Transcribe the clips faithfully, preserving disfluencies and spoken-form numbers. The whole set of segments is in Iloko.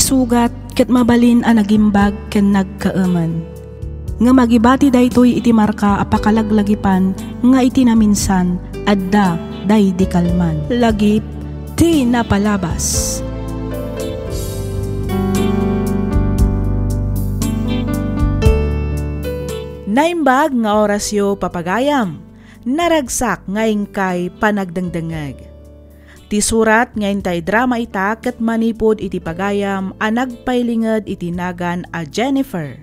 sugat ket mabalin a nagimbag ken nagkaemen. Ngem agibati daytoy iti marka a pakalaglagipan nga iti naminsan, adda daydi kalman. Lagip ti napalabas. Naimbag nga orasyo, papagayam. Naragsak nga inkay panagdengdengngeg. Ti surat nga intay drama ita ket manipud iti pagayam a nagpailinged iti nagan a Jennifer.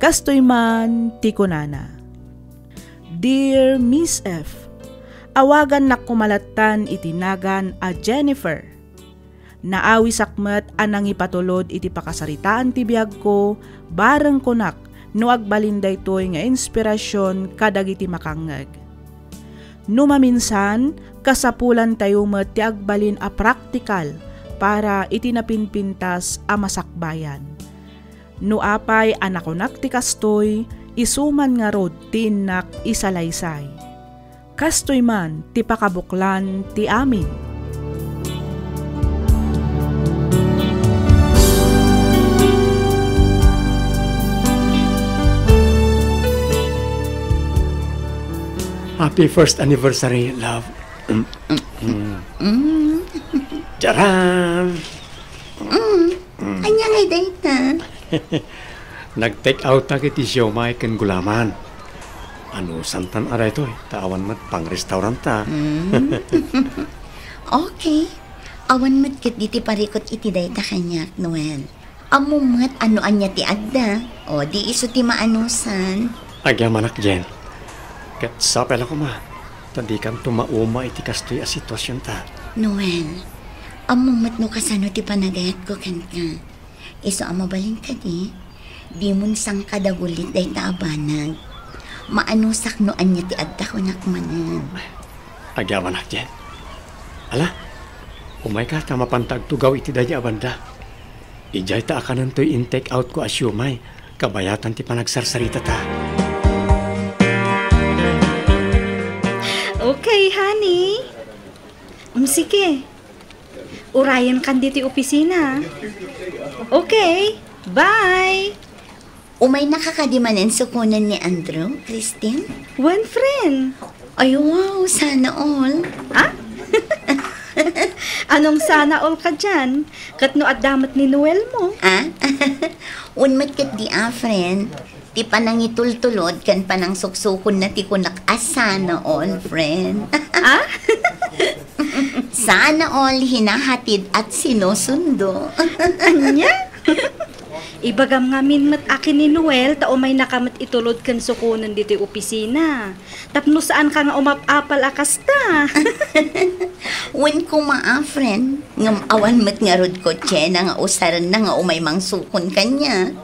Kastoy man ti kunana, "Dear Miss F, awagannak koma lattan iti nagan a Jennifer. Naawisak met a nangipatulod iti pakasaritaan ti biagko, bareng kunak no agbalin daytoy nga inspirasion kadagiti makangngeg. No maminsan, kasapulantayo met ti agbalin a praktikal para iti napinpintas a masakbayan. No apay a nakunak ti kastoy, isu man ngarud ti innak isalaysay. Kastoy man ti pakabuklan ti amin." Happy first anniversary, love. Mm. Mm. Mm. Charan! Mm. Mm. Ania ngay dayta? Nag-take out ta iti siomay ken gulaman. Anusantan a daytoy, ta awan met pang-restaurant ta. Mm. Okay. Awan met ket diti parikut iti dayta kaniak, Noel. Ammo met no ania ti adda. O, di isu ti maanusan. Agyamanak, Jen. Ket sapay la koma, ta dikanto mauma iti kastoy a situasionta. Noel, ammo met no kasano ti panagayatko kenka. Isu a mabalin kadi, dimon sangkadagulit dayta a banag. Maanusak no ania ti adda kunak manen. Agyamanak, Jen. Ala, umayka ta mapanta agtugaw iti daydi a banda. Idiay ta akanentoy in-take out ko a siomay, kabayatan ti panagsarsarita ta. Okay, honey. Mm, sige. Urayenkan ditoy opisina. Okay. Bye. Umaynaka kadi manen sukonen ni Andrew, Christine? Wen, friend. Ay, wow, sana all. Ah? Anong sana all kadian? Ket no adda met ni Noel mo? Ah? Wen met ketdi a, friend. Ti panangitultulod ken panangsuksukonna ti kunak a sana all, friend. Ah? Sana all hinahatid at sinusundo. Ania? Ibagam ngamin met a ken ni Noel ta umaynaka met itulod ken sukonen ditoy opisina. Tapno saanka nga umap-apal a kasta. Wen koma a, friend, ngem awan met ngarud kotsena nga usarenna nga umay mangsukon kaniak.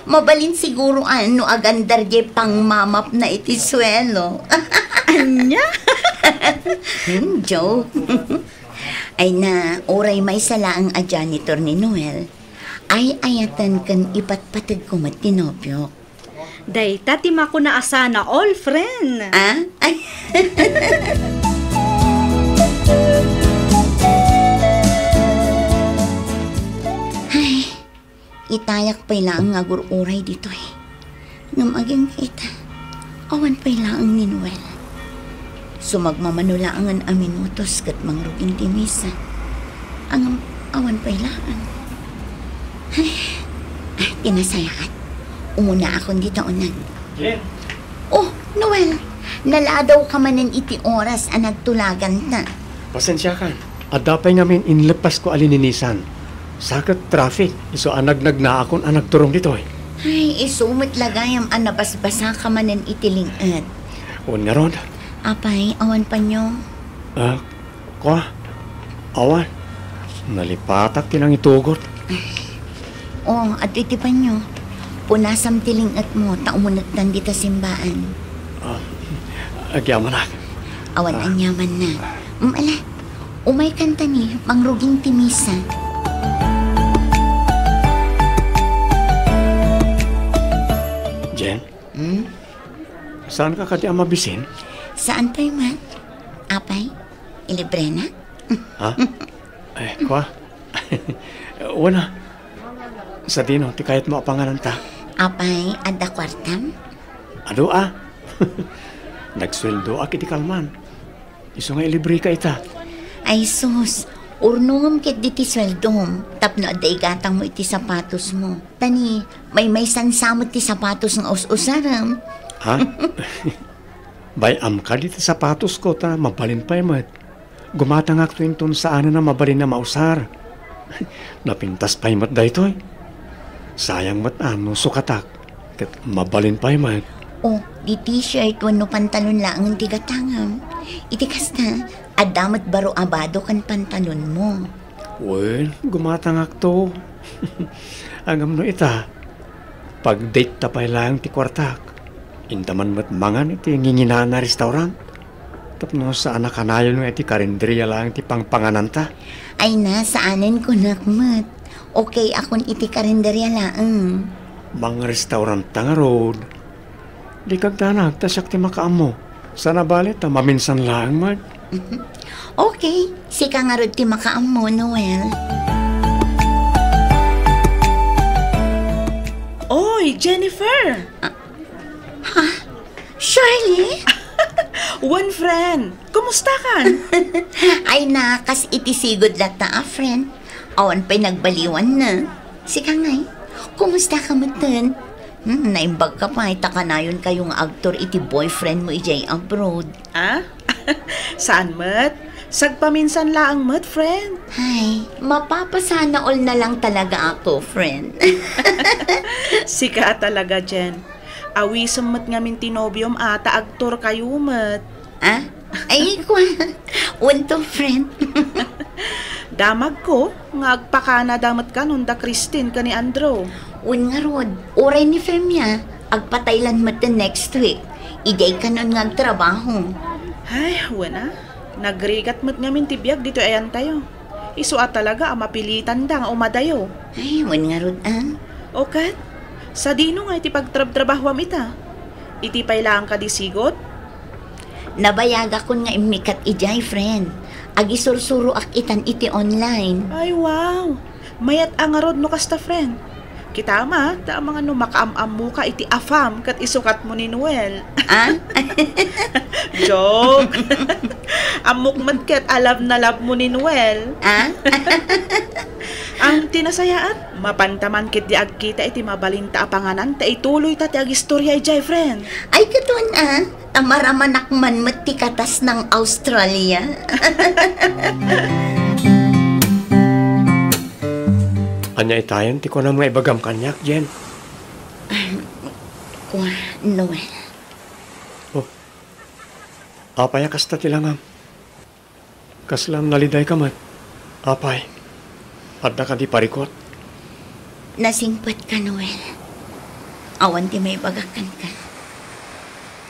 Mabalin siguro a no agandar diay pangmamapna iti suelo. Ania? Hmm, joke. Ay na, uray maysa laeng a janitor ni Noel, ay-ayaten ken ipatpategko met ti nobiok. Dayta ti makuna a sana all, friend. Ah? Ay. Ay, itayak pay laeng nga agur-uray ditoy. Ngem agingga ita, awan pay laeng ni Noel. Sumagmamano laengen a minutos ket mangrugin ti misa. Ngem awan pay laeng. Ay, ay, ti nasayaat. Umunaakon dita uneg. Jen! Oh, Noel! Naladawka manen iti oras a nagtulaganta. Pasensiakan. Adda pay ngamin inleppasko a lininisan. Sa ket traffic, isu a nagnagnaakon a nagturong ditoy. Ay, isu met la gayam a nabasbasaka manen iti ling-et. Wen ngarud? Apay, awan panio? Ah, kua? Awan. Nalipatak ti nangitugot. Oh, adtoy ti panio. Punasam ti ling-etmo ta umunegtan dita simbaan. Ah, agyamanak. Awan Ah. aniamanna. Mm, ala. Umaykanta ni, mangrugin ti misa. Jen, Hmm? Saanka kadi a mabisin? Saan pay man? Apay, ilibrena? Ha? Eh, kua? Wen a. Sadino ti kayatmo a pangananta? Apay, adda kuartam? Adu a. Nagsueldoak iti kalman. Isu nga ilibreka ita. Ay sus, urnongem ketdi ti sueldom tapno adda igatangmo iti sapatosmo. Ta ni, maymaysansa met ti sapatos nga us-usarem. Ha? Bay-am kadi ti sapatosko ta mabalin pay met. Gumatangakto inton saanen a mabalin a mausar. Napintas pay met daytoy. Sayang met a no sukatak, ket mabalin pay met. O, di t-shirt wenno pantalon laengen ti gatangem. Iti kasta, adda met baro a bado ken pantalonmo. Wen, gumatangakto. Ngem no ita, pag-date ta pay laeng ti kuartak. Inta man met mangan iti nginginana a restaurant. Tapno saan a kanayon nga iti karinderia laeng ti pangpangananta. Ay na, saanen kunak met. Okay akon iti karinderia laeng. Mangrestaurant ta ngarud. Di kagdanag ta siak ti makaammo. Saan a bale ta maminsan laeng met. Okay, sika ngarud ti makaammo, Noel. Oy, Jennifer! Ah, ha? Shirley? Wen, friend. Kumusta kan? Ay na, kas iti sigud latta a friend. Awan pay nagbaliwan na. Sika ngay, kumusta ka metten? Hmm, naimbag ka pay ta kanayon kayo nga agtor iti boyfriend mo idiay abroad. Ah? Saan met? Sagpaminsan laeng met, friend. Ay, mapapasana all na lang talaga ako, friend. Sika talaga, Jen. Awisem met ngamin ti nobiom a ta agtor kayo met. Ah? Ay, kwa. Wen to, friend. Damagko nga agpakana da met kanon da Christine ken ni Andrew. Wen ngarud, uray ni Femia, agpataylan met ti next week. Idiay kanon nga agtrabaho. Ay, wen a. Nagrigat met ngamin ti biag ditoy ayantayo. Isu a talaga a mapilitanda nga umadayo. Ay, wen ngarud, ah. O ket, sadino nga iti pagtrabtrabahuam ita? Iti pay laeng kadi sigot? Nabayagakon nga immikat idiay, friend. Agisursuroak itan iti online. Ay, wow! Mayat a ngarud no kasta, friend. Kita ma, ta amangan no makaam-ammoka iti afam ket isukatmo ni Noel. Ah? Joke. Ammok met ket a love na love mo ni Noel. Ah? Ang tinasayaat, mapanta man ketdi agkita iti mabalinta a panganan ta ituloyta ti agistorya idiay, friend. Ay, katon, ah. Ta maramanak man met ti katas ng Australia. Ania itayen ti kunam nga ibagam kaniak, Jen? Kua, Noel. Oh. Apay a kasta ti langam? Kasla nalidayka met? Apay, adda kadi parikut? Nasingpetka, Noel. Awan ti maibagak kenka.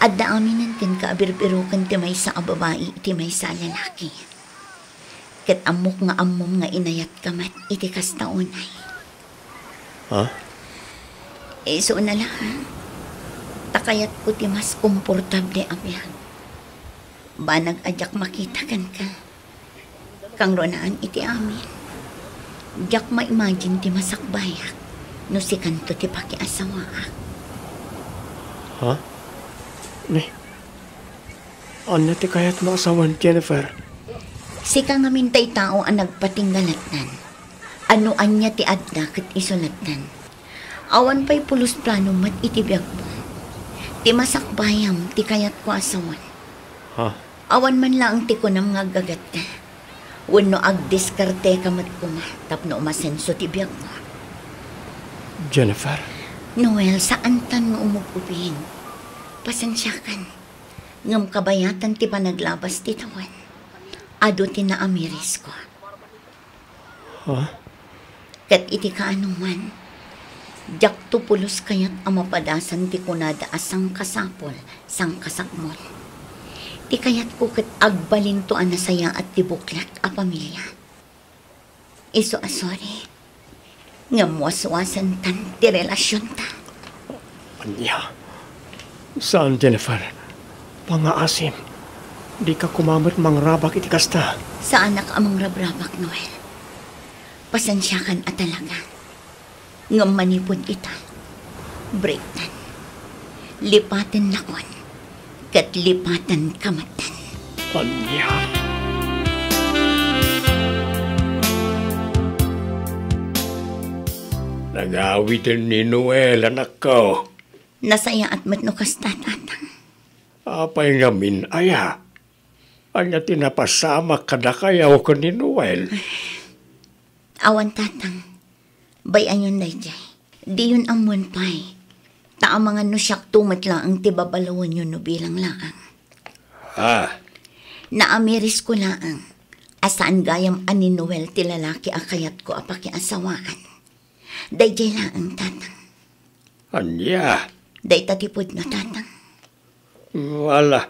Adda aminen kenka a birbiroken ti maysa a babai iti maysa a lalaki. Ket ammok nga ammom nga inayatka met iti kasta unay. Ha? Isu na lang, ta kayatko ti mas komportable a biag. Banag a diak makita kenka. Kangrunaan iti amin, diak ma-imagine ti masakbayak no sikanto ti pakiasawaak. Ha? Ni, ania ti kayatmo a sawen, Jennifer? Sika ngamin tay tao a nagpatingga lattan. A no ania ti adda ket isu lattan. Awan pay pulos plano met iti biagmo. Ti masakbayam ti kayatko a sawen. Ha? Awan man laeng ti kunam nga aggagatta. Wenno agdiskarteka met koma tapno umasenso ti biagmo. Jennifer? Noel, saantan nga umub-ubing. Pasensiakan. Ngem kabayatan ti panaglabas ti tawen. Adu ti naamirisko. Ha? Ket iti kaanoman, diakto pulos kayat a mapadasan ti kunada a sangkasapul, sangkasakmol. Ti kayatko ket agbalinto a nasayaat ti buklak a pamilia. Isu a sorry, ngem waswasentan ti relasionta. Ania? Saan, Jennifer. Pangaasim. Dika koma met mangrabak iti kasta. Saanak a mangrabrabak, Noel. Pasensiakan a talaga. Ngem manipud ita, breaktan. Lipatennakon, ket lipatanka metten. Ania? Nangawiden ni Noel, anakko. Nasayaat met no kasta, Tatang. Apay ngamin aya? Ania ti napasamak kadakayo ken ni Noel? Awan, Tatang. Bay-ayon daydiay. Diyon ammoen pay. Ta amangan no siakto met laeng ti babalawenyo no bilang laeng. Ah. Naamirisko laeng a saan gayam a ni Noel ti lalaki a kayatko a pakiasawaan. Daydiay laeng, Tatang. Ania? Dayta ti pudno, Tatang. Wala,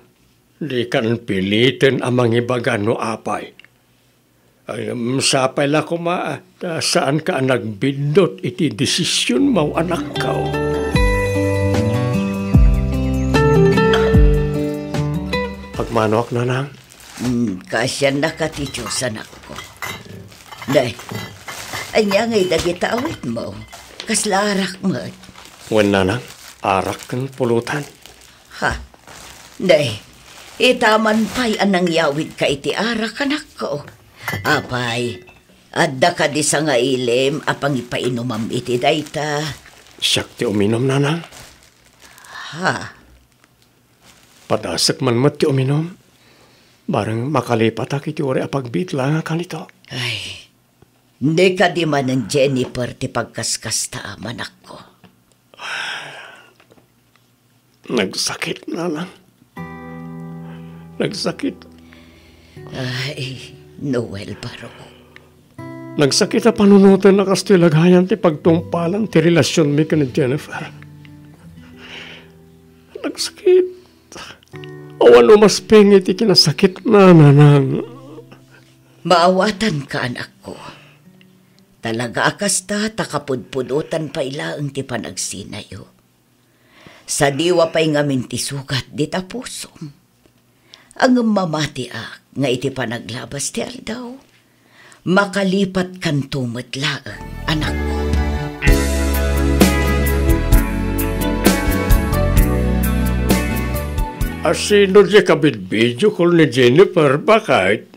dikan piliten a mangibaga no apay. Ngem sapay la koma ta saanka a nagbiddut iti desisionmo, anakko. Pagmanoak, Nanang. Hmm, kaasiannaka ti Dios, anakko. Nay, ania ngay dagita awitmo? Kasla arak met? Wen, Nanang, arak ken pulutan. Ha? Nay, ita man pay a nangyawidka iti arak, anakko. Apay, adda kadi sangailem a pangipainumam iti dayta? Siak ti uminum, Nanang. Ha? Padasek man met ti uminum. Bareng makalipatak iti uray a pagbiit laeng a kanito. Ay, di kadi manen Jennifer ti pagkaskasta, anakko. Nagsakit, Nanang. Nagsakit. Ay, Noel, baro. Nagsakit a panunoten a kastoy lagayan ti pagtungpalan ti relasionmi ken ni Jennifer. Nagsakit. Awan umasping iti kinasakitna, Nanang. Maawatanka, anakko. Talaga a kasta ta kapudpudotan pay laeng ti panagsinayo. Sadiwa pay ngamin ti sugat dita pusom. Ngem mamatiak nga iti panaglabas ti aldaw, makalipatkanto met laeng, anakko. Asino diay kabidbidio call ni Jennifer, baket?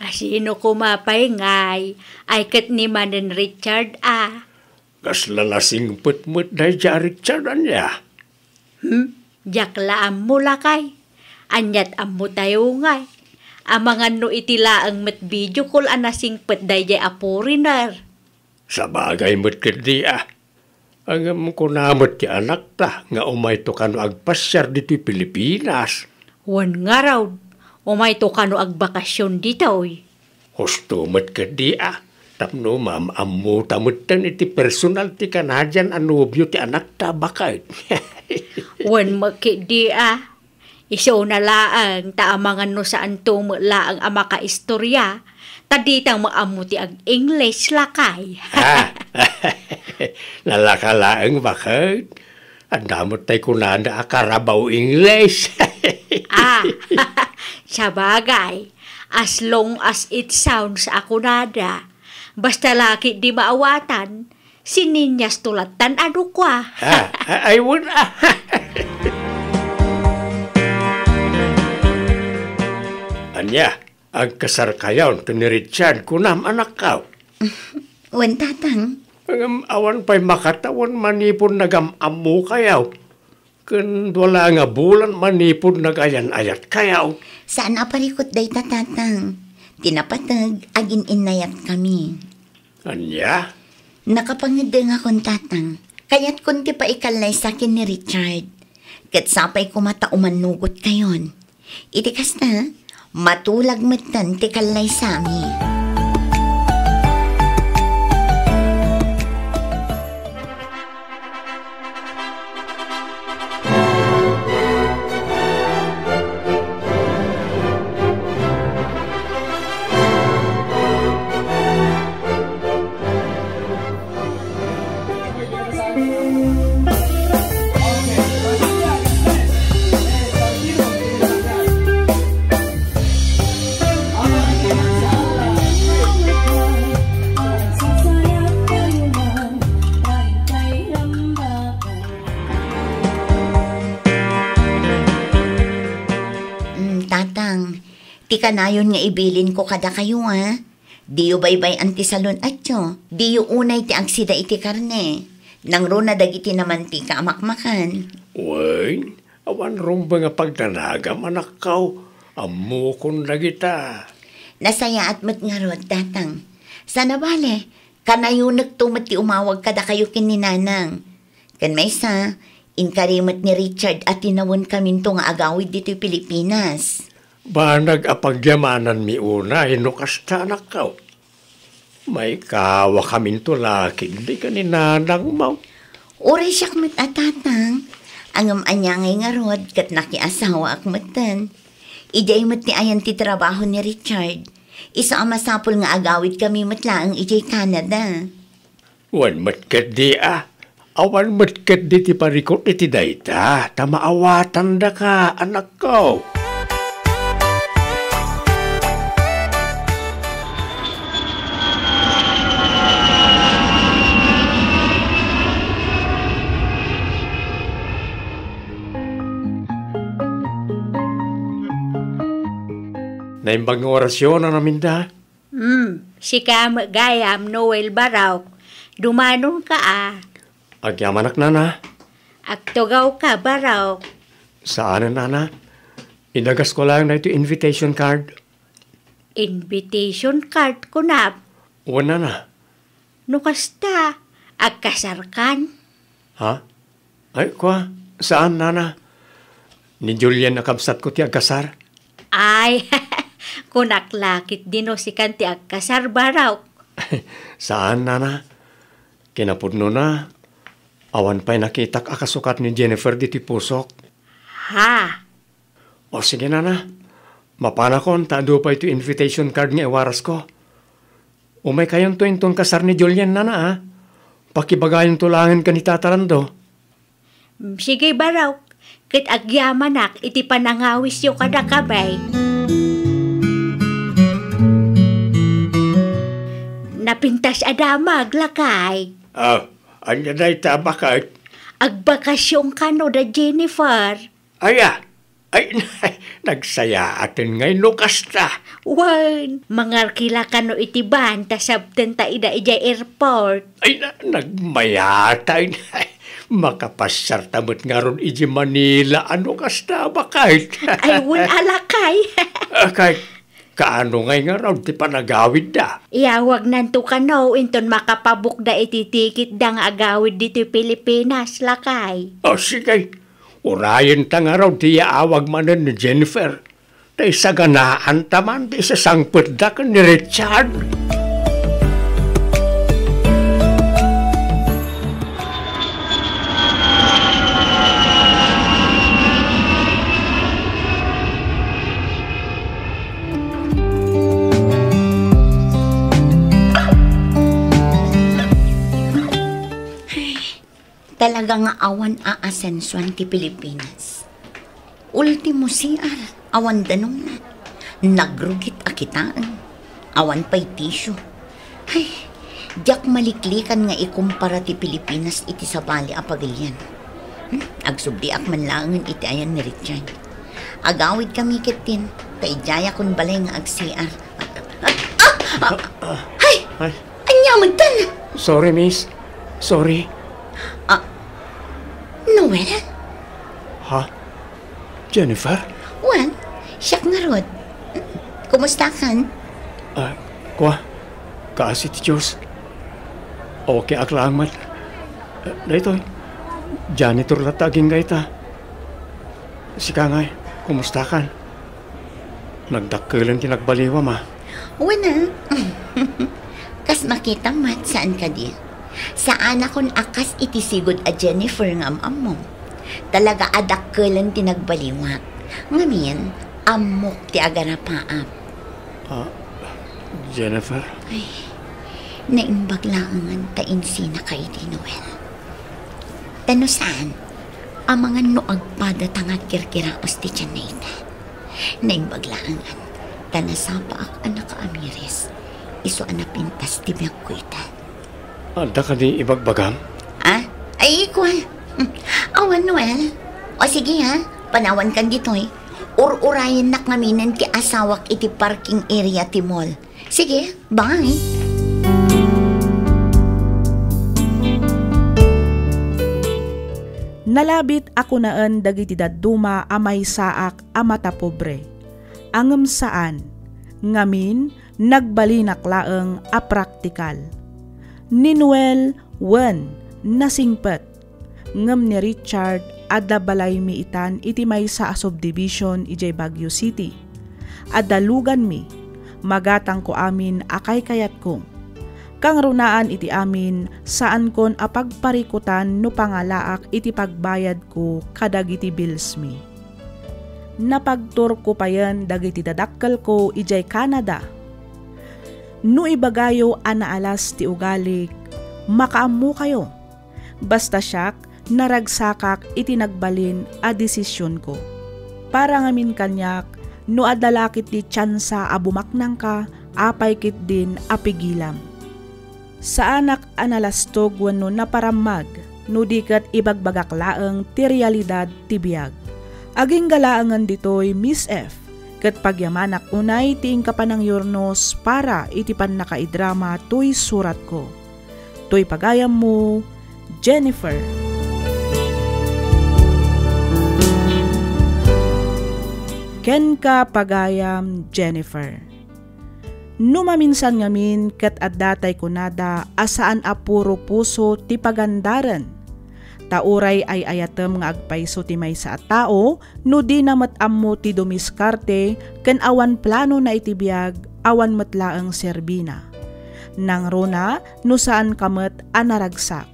Asino koma pay ngay, ay ket ni manen Richard a. Kasla nasingpet met daydiay a Richard, ania? Hmm? Diak la ammo, lakay. Ania't ammotayo ngay? Amangan no iti laeng met video call a nasingpet daydiay a foreigner. Sabagay met ketdi a. Ngem kuna met ti anakta nga umayto kano agpasiar ditoy Pilipinas. Wen ngarud, umayto kano agbakasyon ditoy. Husto met ketdi a, tapno maam-ammota metten iti personal ti Canadian a nobio ti anakta, baket. Wen met ketdi a, isuna laeng ta amangan no saanto met laeng a makaistorya, ta dita met ammo ti ag-English, lakay. Ah, nalaka laeng, baket. Adda met tay kunada a Carabao English. Ah, sabagay, as long as it sounds a kunada. Basta la ketdi maawatan, sininyas to lattan a dukua. Ah, ay, wen, ah. Ania, agkasarkayon ken ni Richard, kunam, anakko? Wen, tatang. Ngem awan pay makatawen manipud nagam-ammokayo. Ken dua la nga bulan manipud nagayan-ayatkayo. Saan a parikut dayta, tatang. Ti napateg, agin-innayatkami. Ania? Nakapangeddengakon, tatang. Kayatkon ti paikallaysa ken ni Richard. Ket sapay koma ta umannugotkayon. Iti kasta, matulag metten ti kallaysami. Kanayon nga ibilinko kadakayo, a. Diyo baybay-an ti salun-atyo. Diyo unay ti agsida iti karne. Nangruna dagiti namantika a makmakan. Wen, awan rumbeng a pagdanagam, anakko. Ammokon dagita. Nasayaat met ngarud, Tatang. Sana bale, kanayonekto met ti umawag kadakayo ken ni Nanang. Ken maysa, inkari met ni Richard a tinawenkaminto nga agawid ditoy Pilipinas. Banag a pagyamananmi unay no kasta, anakko. Maikawakaminto la ketdi ken ni Nanangmo. Uray siak met a, Tatang. Ngem ania ngay ngarud ket nakiasawaak metten. Idiay met ti ayan ti trabaho ni Richard. Isu a masapul nga agawidkami met laeng idiay Canada. Wen met ketdi a, awan met ketdi ti parikut iti dayta, ta maawatandaka, anakko. Naimbag nga orasyon a naminda. Hmm, sika met gayam, Noel Barok. Dumanonka a. Agyamanak, Nana. Agtugawka, Barok. Saanen, Nana. Idagasko laeng daytoy invitation card. Invitation card, kunam? Wen, Nana. No kasta, agkasarkan? Ha? Ay, kua, saan, Nana. Ni Julian a kabsatko ti agkasar. Ay, kunak la ketdi no sikan ti agkasar, Barok. Saan, Nana. Kinapudnona, awan pay nakitak a kasukat ni Jennifer ditoy pusok. Ha? O sige, Nana. Mapanakon ta adu pay toy invitation card nga iwarasko. Umaykayonto inton kasar ni Julian, Nana, a. Pakibagayonto laengen ken ni Tata Lando. Mm, sige, Barok. Ket agyamanak iti panangawisyo kadakami. Napintas a damag, lakay. Ah, ania dayta, baket? Agbakasyon kano da Jennifer. Aya, ay, nagsayaaten ngay no kasta. Wen, mangarkila kano iti van ta sabtenta ida idiay airport. Ay, na, nagmayata, ay, makapasiarta met ngarud idiay Manila, a no kasta, baket. Ay, wen, a lakay. Ah, kay, kaano ngay ngarud ti panagawidda? Iyawagnanto kano inton makapabukda iti tikitda nga agawid ditoy Pilipinas, lakay. O, sige. Urayenta ngarud ti yaawag manen ni Jennifer. Ta isaganaanta man ti isasangpetda ken ni Richard. Talaga nga awan aasensuan ti Pilipinas. Ultimo C R, awan danumna. Nagrugit a kitaen. Awan pay tissue. Ay, diak maliklikan nga ikumpara ti Pilipinas iti sabali a pagilian. Hmm, agsubdiak man laengen iti ayan ni Richard. Agawidkami ketdin, ta idiayakon balay nga ag-C R. Ah! Ah! Ah! Ay! Ay. Ania metten? Sorry, miss. Sorry. Ah, Noel? Ha? Jennifer? Wen, siak ngarud. Kumustakan? Ah, kua, kaasi ti Diyos. Okay ak laeng met. Eh, daytoy, janitor latta agingga ita. Sika ngay, kumustakan? Nagdakkelen ti nagbaliwam, a. Wen a. Kas makitam met, saan kadi? Saanakon a kas iti sigud a Jennifer nga am-ammom. Talaga a dakkelen ti nagbaliwak. Ngamin, ammok ti agarapaap. Ah, Jennifer? Ay, naimbag laengen ta insinaka idi, Noel. Ta no saan, amangan no agpada ta nga agkirkiraos ti tianna ita. Naimbag laengen ta nasapaak a nakaamiris, isu a napintas ti biagko ita. Adda kadi ibagbagam? Ah? Ay, kua. Hmm. Awan, Noel. O sige, ha? Panawankan ditoy. Ur-urayennak ngaminen ti asawak iti parking area ti mall. Sige, bye! Nalabit a kunaen dagiti dadduma a maysaak a matapobre. Ngem saan. Ngamin, nagbalinak laeng a praktikal. Ni Noel, wen, nasingpet. Ngem ni Richard, adda balaymi itan iti maysa a subdivision idiay Baguio City. Adda luganmi, magatangko amin a kaykayatko. Kangrunaan iti amin, saankon a pagparikutan no pangalaak iti pagbayadko kadagiti billsmi. Napagturko payen dagiti dadakkelko idiay Canada. No ibagayo a naalas ti ugalik, makaammokayo. Basta siak, naragsakak iti nagbalin a desisionko. Para ngamin kaniak, no adda la ketdi tiansa a bumaknangka, apay ketdin a pigilam. Saanak a nalastog wenno naparammag, no di ket ibagbagak laeng ti realidad ti biag. Agingga laengen ditoy, Miss F, ket pagyamanak unay ti inka panangyurnos para iti pannakaidrama toy suratko. Toy pagayammo, Jennifer. Kenka, pagayam Jennifer. No maminsan ngamin ket adda tay kunada a saan a puro puso ti pagandaren. Ta uray ay-ayatem nga agpayso ti maysa a tao no dina met ammo ti dumiskarte ken awan planona iti biag, awan met laeng serbina. Nangruna no saanka met a naragsak.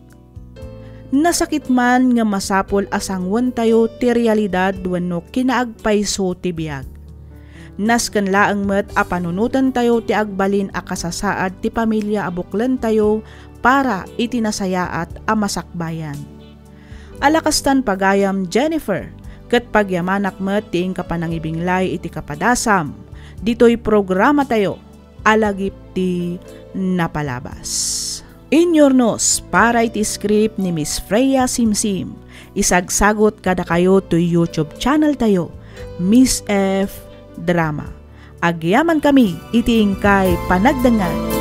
Nasakit man nga masapul a sangwentayo ti realidad wenno kinaagpayso ti biag. Nasken laeng met a panunotentayo ti agbalin a kasasaad ti pamilia a buklentayo para iti nasayaat a masakbayan. Ala kastan pagayam, Jennifer, ket pagyamanak met ti inka panangibinglay iti kapadasam ditoy programatayo a Lagip ti Napalabas. Inyurnos para iti script ni Miss Freya Simsim. Isagsagot kadakayo toy YouTube channel tayo, Miss F Drama. Agyamankami iti inkay panagdengngeg.